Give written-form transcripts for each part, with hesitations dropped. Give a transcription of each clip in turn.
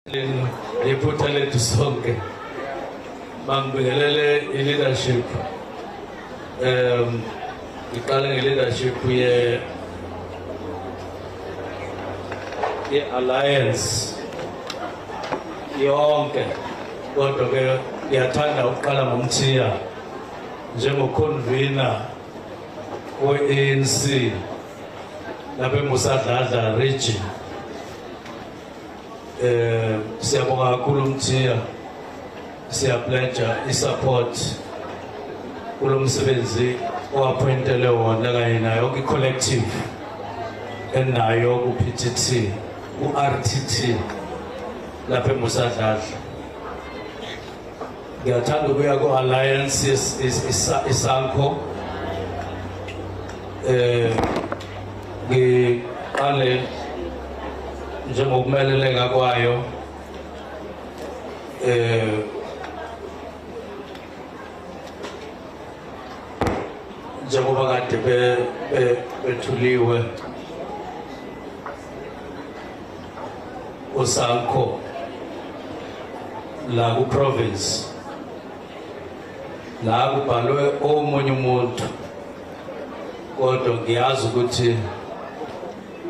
Iphutha lethu sonke. Mangibingelele i-leadership. Ngiqale nge-leadership ye-alliance yonke, kodwa ke ngiyathanda ukuqala ngoMthiya njengo-convener we-ANC lapha eMusa Dladla region. Siyabonga kakhulu Mthiya, siyapledge i-support kulo msebenzi oappointele wona kanye nayo yonke i-collective enayo ku-PTT, ku-RTT lapha eMusa Dladla. Ngiyathanda ukuya ku-alliance iSANCO, ngiqale njengokumeleleka kwayo njengoba kade bethuliwe uSANCO la ku province, la kubhalwe omunye umuntu, kodwa ngiyazi ukuthi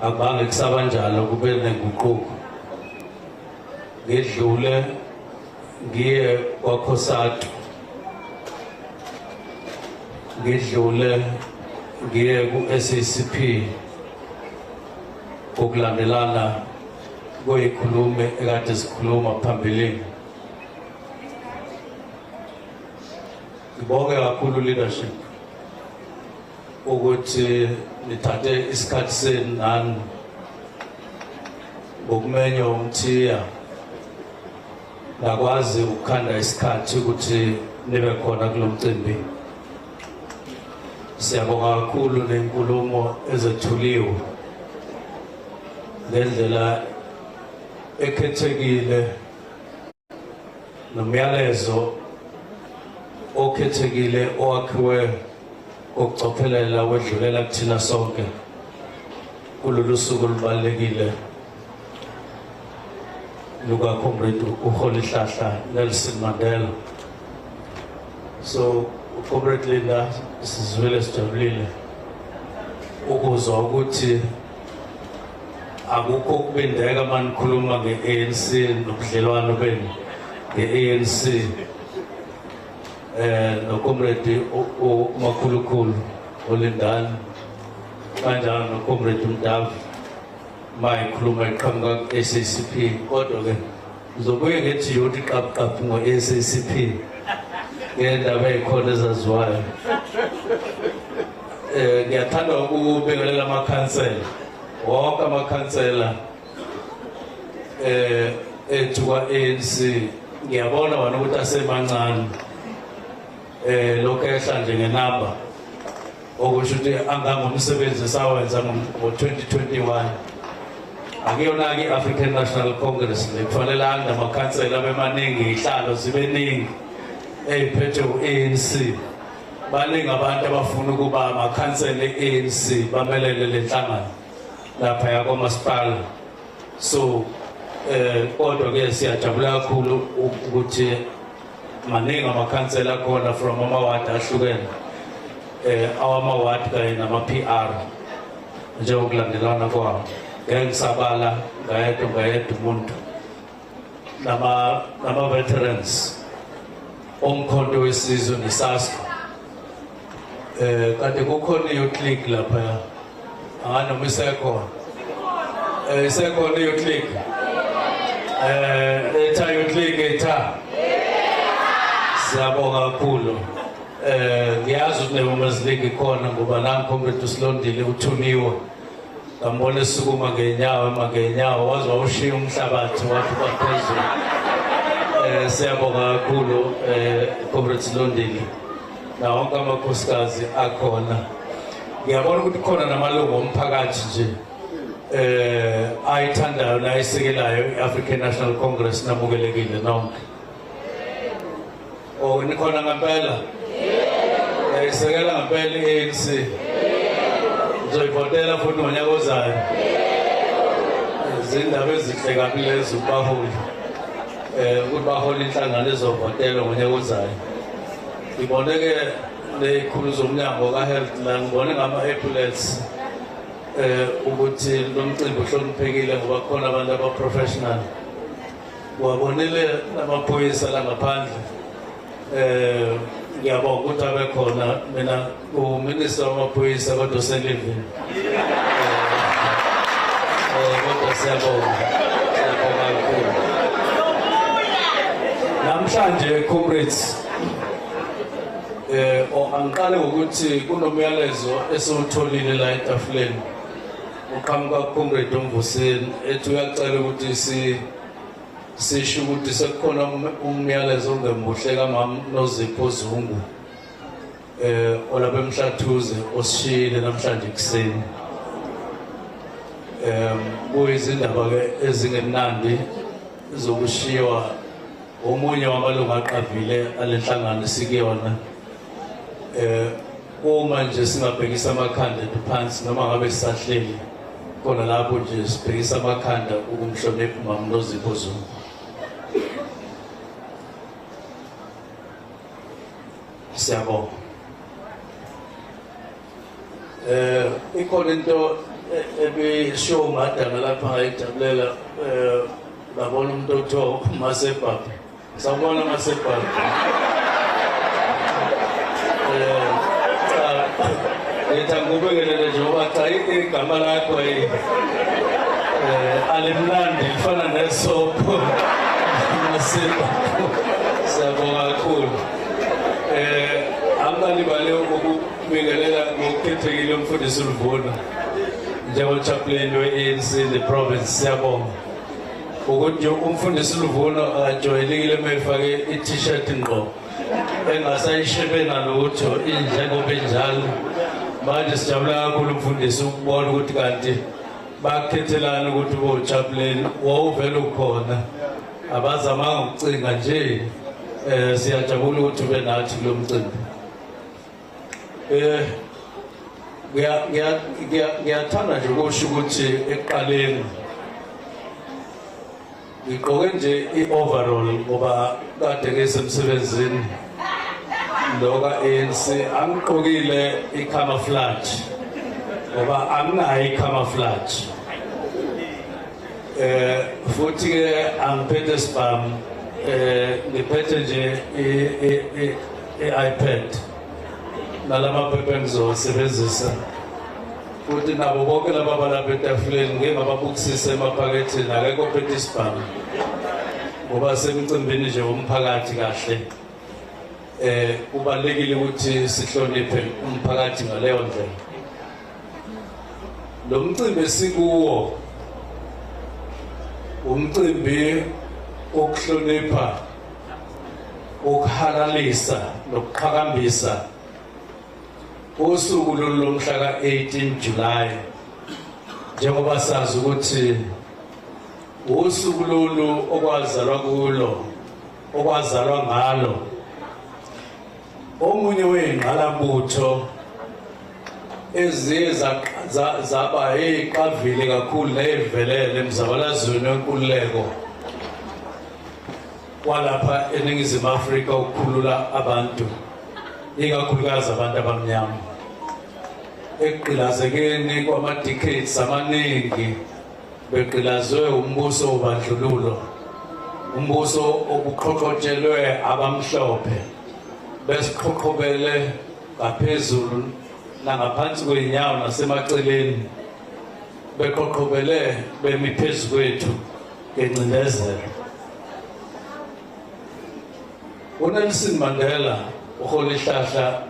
akubange kusaba njalo, kube nenguquko. Ngidlule ngiye kwaCOSATU, ngidlule ngiye ku-SACP ngokulandelana kuyikhulume ekade sikhuluma phambilini. Ngibonge kakhulu leadership ukuthi nithathe isikhathi senu nani ngokumenywa uMthiya, nakwazi ukukhanda isikhathi ukuthi nibe khona kulo mcimbi. Siyabonga kakhulu nenkulumo ezethuliwe ngendlela ekhethekile nomyalezo okhethekile owakhiwe ukucophelela wedlulela kuthina sonke kulolu suku olubalulekile luka Comrade uRholihlahla Nelson Mandela. So Comrade Linda, sizwile sijabulile ukuzwa ukuthi akukho ukubindeka manikhuluma nge-ANC nobudlelwano benu nge-ANC noComrade uMakhulukhulu uLindani, kanjalo noComrade uMdavu mayikhuluma iqhamuka ku-SACP. Kodwa ke ngizobuye ngethi yonke iqapuqapu ngo-SACP ngendaba ey'khona ezaziwayo. Ngiyathanda ukubingelela amakhansela, wonke amakhansela ethu kwa-ANC. Ngiyabona wona ukuthi asemancane, lokho ehla nje ngenamba, okusho ukuthi angangomsebenzi sawenza ngo-2021. Akuyona-ke i-African National Congress le, kufanele ande amakhansela abe maningi, iy'hlalo zibe ningi ey'phethwe u-ANC. Baningi abantu abafuna ukuba amakhansela e-ANC bamelele le nhlangano laphaya kwamasipala. So kodwa ke siyajabula kakhulu ukuthi maningi amakhansela akhona from amawadi ahlukene, awamawadi kanye nama-PR njengokulandelana kwawo. Ngeke ngisabala ngayedwa ngayedwa umuntu, nama-veterans oMkhonto weSizwe neSASCO. Kade kukhona i-youth league lapha, anganoma isekhona? Isekhona i-youth league? Etha youth league, etha. Siyabonga kakhulu. Ngiyazi ukuthi ne-women's league ikhona ngoba nangu Comrade uSilondile uthuniwe, ngambona esukuma ngenyawo, ema ngenyawo, waze wawushiya umhlabathi wathi kwaphezulu. Siyabonga kakhulu Comrade Silondile na wonke amakhosikazi akhona. Ngiyabona ukuthi khona namalungu omphakathi nje ayithandayo nayisekelayo i-African National Congress. Namukelekile nonke. Oh, nikhona ngempela? Yayisekela ngempela i-ANC? Ngizoyivotela futhi ngonyaka ozayo. Izindaba ezinhle kabi lezo kubaholi. Ukuthi bahole inhlangano ezovotelwa ngonyaka ozayo. Ngibone-ke nezikhulu zomnyango ka-health la, ngibone ngama-ambulance ukuthi lo mcimbi uhloniphekile ngoba kukhona abantu aba-professional. Wabonile namaphoyisa la ngaphandle. Ngiyabonga ukuthi abe khona. Mina uminister wamaphoyisa kodwa uselivini. Kodwa siyabonga, siyabonga kakhulu. Namhlanje comrades, angiqale ngokuthi kunomyalezo esiwutholile la etafuleni uqhamuka comrade uMvuseni, ethi uyacela ukuthi sisho ukuthi sekukhona umyalezo ongemuhle kamama Nozipho Zungu olapha eMhlathuze osishiyile namhlanje ekuseni. Kuyizindaba ke ezingemnandi zokushiywa omunye wamalungu aqavile alenhlangano esikuyona. Uma nje singabhekisa amakhanda ethu phansi noma ngabe sisahleli khona lapho nje, sibhekisa amakhanda ukumhlonipha umama Nozipho Zungu. Siyabonga. Ikhona into ebishiwo uMadanga lapha ngayijabulela, ngabona umuntu othiwa uMasebhabha. Sawubona Masebhabha. Cha, ngithi angikubingelele nje ngoba cha, igama lakho alimnandi, lifana nesopho, Masebhabha. Siyabonga kakhulu. Angalibali ukubingelela ngokukhethekile umfundisi uLuvuna njengo-chaplain we-ANC in the province. Siyabonga ukuthi umfundisi uLuvuno ajwayelekile uma efake i-t-shirt ngqo engasayishebe nalutho, injengoba injalo manje. Sijabula kakhulu umfundisi ukubona ukuthi kanti bakukhethelani ukuthi ube uchaplain, wawuvele ukhona, abazamanga ukucinga nje. Siyajabula ukuthi ube nathi kulo mcimbi. Ngiyathanda nje ukusho ukuthi ekuqaleni ngigqoke nje i-overall ngoba kade ngisemsebenzini lo ka-ANC, angigqokile i-camouflage ngoba anginayo i-camouflage, futhi ke angiphethe sibhamu, ngiphethe nje i-iPad nalamaphepha engizowasebenzisa, futhi nabo bonke laba balapha etafuleni ngike ngababukisisa emaphaketheni, akekho ophethe isibhamu ngoba semicimbini nje womphakathi kahle. Kubalulekile ukuthi sihloniphe umphakathi ngaleyo ndlela. Lo mcimbi esikuwo umcimbi wokuhlonipha, ukuhalalisa nokuqhakambisa usuku lolu lomhla ka-18 July, njengoba sazi ukuthi usuku lolu okwazalwa kulo, okwazalwa ngalo omunye wey'ngqalabutho eziye zaba eyiqavile kakhulu neyivelele emzabalazweni wenkululeko walapha eNingizimu Afrika, ukukhulula abantu, ikakhulukazi abantu abamnyama, ekugqilazekeni kwama-decades amaningi begqilazwe umbuso wobandlululo, umbuso obuqhoqhotshelwe abamhlophe, besiqhoqhobele ngaphezulu nangaphansi kwey'nyawo nasemaceleni, beqhoqhobele bemi phezu kwethu ngencindezelo. UNelson Mandela uRolihlahla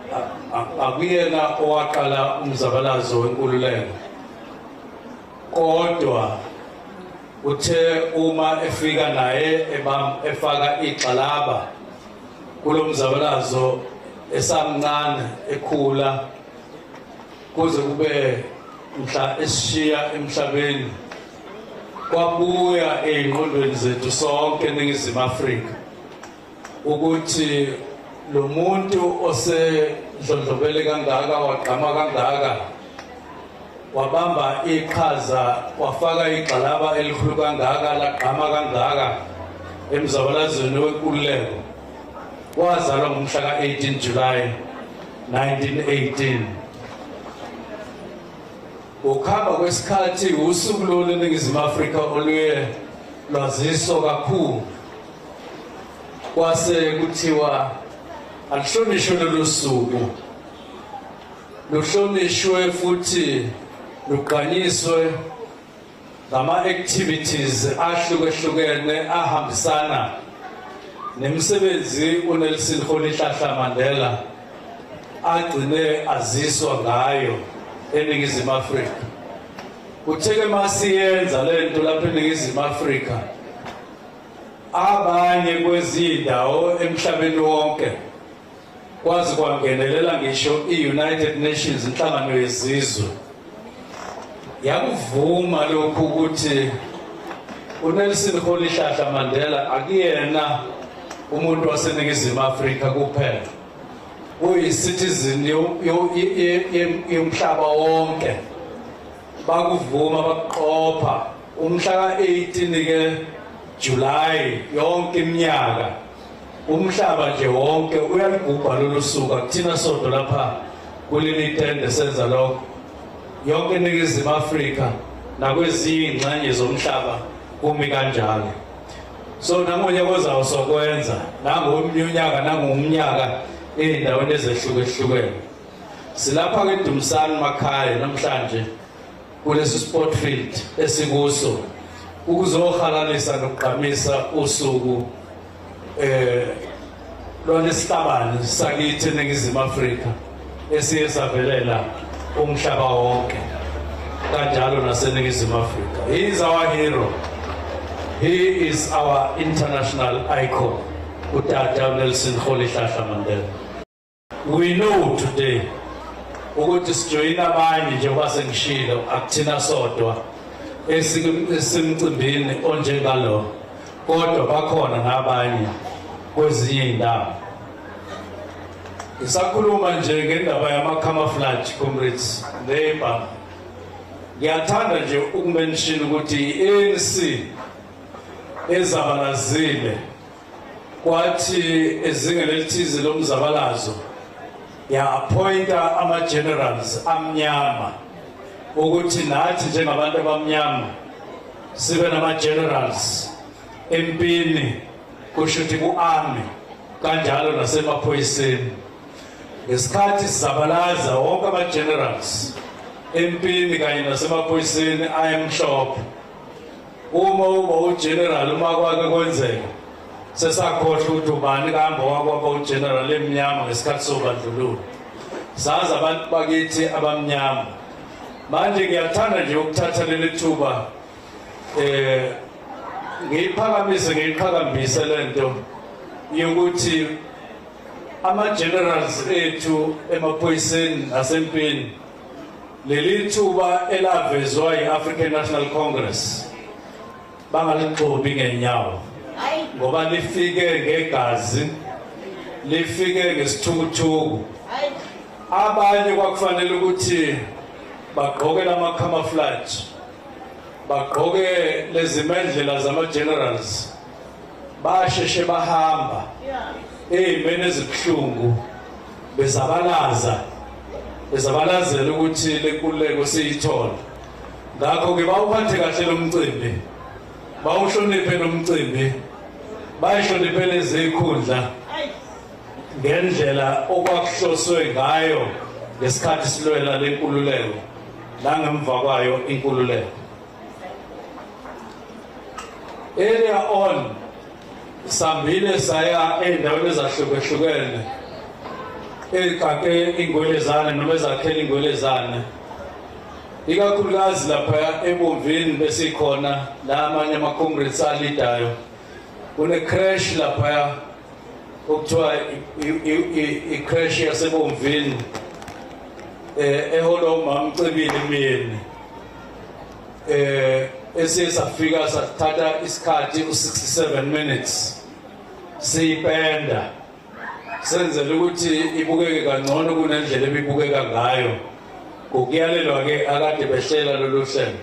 akuyena owaqala umzabalazo wenkululeko, kodwa uthe uma efika naye efaka igxalaba kulo mzabalazo esamncane, ekhula kuze kube mhla esishiya emhlabeni, kwabuya ey'ngqondweni zethu sonke eNingizimu Afrika ukuthi lo muntu osedlondlobele kangaka, wagqama kangaka, wabamba iqhaza, wafaka igxalaba elikhulu kangaka, lagqama kangaka. Emzabalazweni wenkululeko. Wazalwa ngomhla ka-18 July 1918. Ukuhamba kwesikhathi usuku lolu eNingizimu Afrika oluye lwaziswa kakhulu, kwase kuthiwa aluhlonishwe lolu suku, luhlonishwe futhi lugqanyiswe ngama-activities ahlukehlukene ahambisana nemisebenzi uNelson Rolihlahla Mandela agcine aziswa ngayo eNingizimu Afrika. Kutheke masiyenza lento lapha eNingizimu Afrika, abanye kwezindawo emhlabeni wonke kwazi kwangenelela ngisho i-United Nations, inhlangano yezizwe, yakuvuma lokhu ukuthi uNelson Rolihlahla Mandela akuyena umuntu waseNingizimu Afrika kuphela, uyi-citizen yomhlaba wonke. Bakuvuma bakuqopha umhla ka-18 ke July yonke iminyaka, umhlaba nje wonke uyaligubha lolu suku. Akuthina sodwa lapha kuleli tende senza lokho, yonke iNingizimu Afrika nakwezinye ingxenye zomhlaba kumi kanjalo. So nangonyaka ozawo sokwenza, nangomnyaka nangomnyaka ey'ndaweni ezehlukehlukene. Silapha ke Dumisani Makhaya namhlanje kulesi sport field esikuso ukuzohalalisa nokugqamisa usuku lwalesihlabane sakithi eNingizimu Afrika esiye savelela umhlaba wonke kanjalo naseNingizimu Afrika. He is our hero. He is our international icon. Utata Nelson Rolihlahla Mandela. We know today ukuthi sijoyina abanye, njengoba sengishilo, akuthina sodwa esimcimbini onjengalo, kodwa bakhona nabanye kwezinye indawo. Ngisakhuluma nje ngendaba yama-camouflage, comrades, neighbor, ngiyathanda nje ukumention ukuthi i-ANC ezabalazile kwathi ezingeni elithize lomzabalazo ya-appointa ama-generals amnyama, ukuthi nathi njengabantu abamnyama sibe nama-generals empini, kusho ukuthi ku-army kanjalo nasemaphoyiseni. Ngesikhathi sizabalaza, wonke ama-generals empini kanye nasemaphoyiseni ayemhlophe. Uma uba ugeneral, uma kwake kwenzeka, sesakhohlwa ukuthi ubani kambe wakwaba ugeneral emnyama ngesikhathi sobandlululo, sazi abantu bakithi abamnyama. Manje ngiyathanda nje ukuthatha leli thuba ngiyiphakamise, ngiyiqhakambise lento yokuthi ama-generals ethu emaphoyiseni nasempini, leli thuba elavezwa yi-African National Congress bangaligxobi ngenyawo, ngoba lifike ngegazi, lifike ngesithukuthuku. Abanye kwakufanele ukuthi bagqoke lama camouflage, bagqoke lezi mendlela zama generals, basheshe bahamba ey'meni ezibuhlungu bezabalaza, bezabalazela ukuthi lenkululeko siyithole. Ngakho-ke bawuphathe kahle lo mcimbi, bawuhloniphe lo mcimbi, bayihloniphe lezi khundla ngendlela okwakuhloswe ngayo ngesikhathi silwela lenkululeko nangemva kwayo inkululeko. Earlier on sambile saya ey'ndaweni ezahlukehlukene ey'qaqe ingwelezane noma ezakhela ingwelezane, ikakhulukazi lapha eBomvini besikhona la amanye ama-comrades alidayo. Kune-creche laphaya okuthiwa i-creche yaseBomvini eholwa umama Cebile Myeni, esiye safika sathatha isikhathi u67 minutes siyipenda, senzela ukuthi ibukeke kangcono kunendlela ebibukeka ngayo, ngokuyalelwa ke akade behlela lolu hlelo.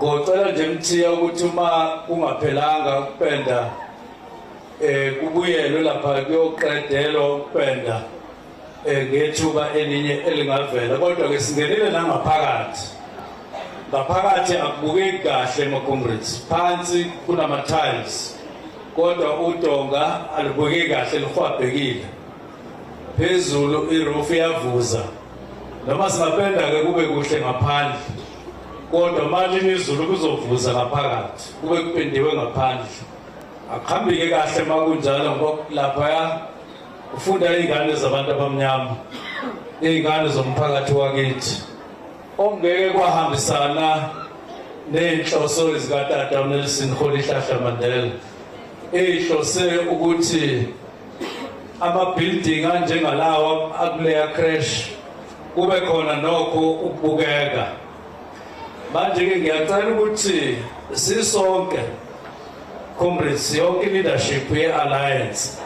Ngocela nje Mthiya ukuthi uma kungaphelanga ukupenda kubuyelwe lapha kuyoqedelwa ukupenda ngethuba elinye elingavela, kodwa ke singenile nangaphakathi. Ngaphakathi akubukeki kahle ma-comrades, phansi kunama tiles kodwa udonga alubukeki kahle, lihwabhekile. Phezulu i-roof iyavuza, noma singapenda ke kube kuhle ngaphandle, kodwa manje izulu kuzovuza ngaphakathi kube kupendiwe ngaphandle. Akuhambike kahle makunjalo, ngoba laphaya ufunda izingane zabantu abamnyama, izingane zomphakathi wakithi, ongeke kwahambisana nezinhloso zikatata uNelson Rolihlahla Mandela, ezihlose ukuthi ama-building anjengalawa akuleya creche kube khona nokho ukubukeka. Manje-ke ngiyacela ukuthi sisonke comrades, yonke i-leadership ye-alliance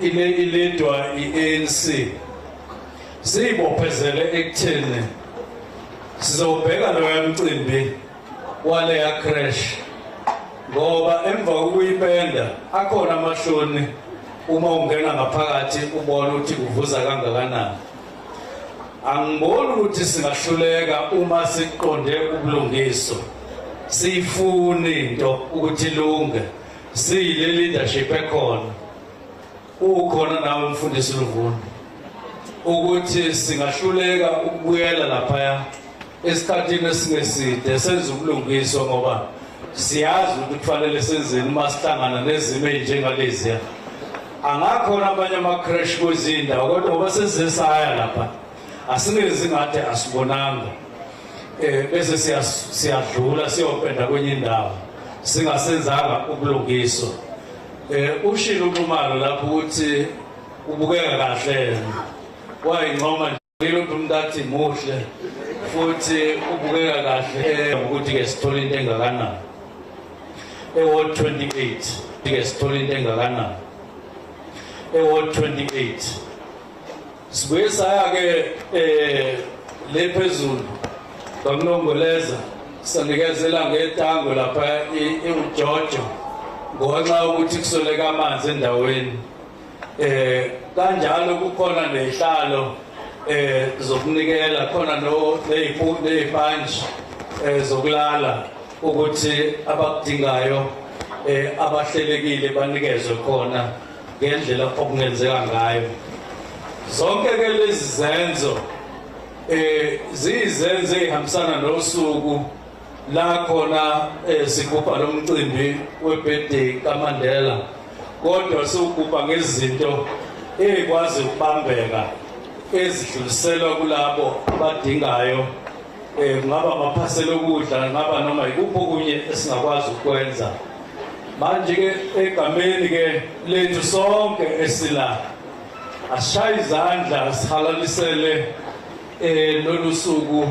ilidwa i-ANC, siyibophezele ekutheni sizobheka loya mcimbi waleya creche, ngoba emva kokuyipenda akhona amahloni uma ungena ngaphakathi ubona ukuthi kuvuza kangakanani. Angiboni ukuthi singahluleka uma siqonde ubulungiswa, siyifuni into ukuthi ilunge, siyile leadership ekhona, ukhona nawe umfundisi Luvuno, ukuthi singahluleka ukubuyela laphaya esikhathini esingeside senze ubulungiswa, ngoba siyazi ukuthi kufanele senzeni uma sihlangana nezimo ey'njengaleziya. Angakhona amanye ama-creche kwezindawo, kodwa ngoba sesize saya lapha asingezi ngathi asibonanga, bese siyadlula siyopenda kwenye indawo singasenzanga ubulungiswa. Ushilo uNxumalo lapho ukuthi ubukeka kahle yena, wayincoma nje ukuthi umuntu athi muhle futhi ubukeka kahle, ukuthi ke sithola into engakanani e-ward 28, ke sithola into engakanani e-ward 28. Sibuye saya ke le phezulu kwaMnongoleza, sanikezela ngetango lapha iujojo ngenxa yokuthi kusoleka amanzi endaweni. Kanjalo kukhona nezihlalo zokunikela khona, no nezipantshi zokulala, ukuthi abakudingayo abahlelekile banikezwe khona ngendlela okungenzeka ngayo. Zonke ke lezi zenzo ziyizenzo ezihambisana nosuku la khona sigubha lo mcimbi we-birthday kaMandela, kodwa siwugubha ngezinto ezikwazi ukubambeka ezidluliselwa kulabo abadingayo. Kungaba amaphasela okudla, kungaba noma ikuphi okunye esingakwazi ukwenza. Manje ke egameni ke lethu sonke esila, asishaye izandla sihalalisele lolu suku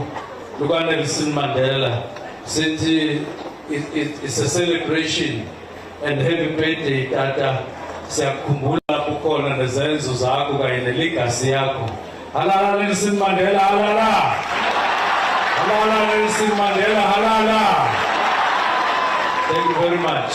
luka Nelson Mandela, sithi it's a celebration and happy birthday tata. Siyakukhumbula lapho khona nezenzo zakho kanye ne-legacy yakho. Halala Nelson Mandela, halala, halala Nelson Mandela, halala. Thank you very much.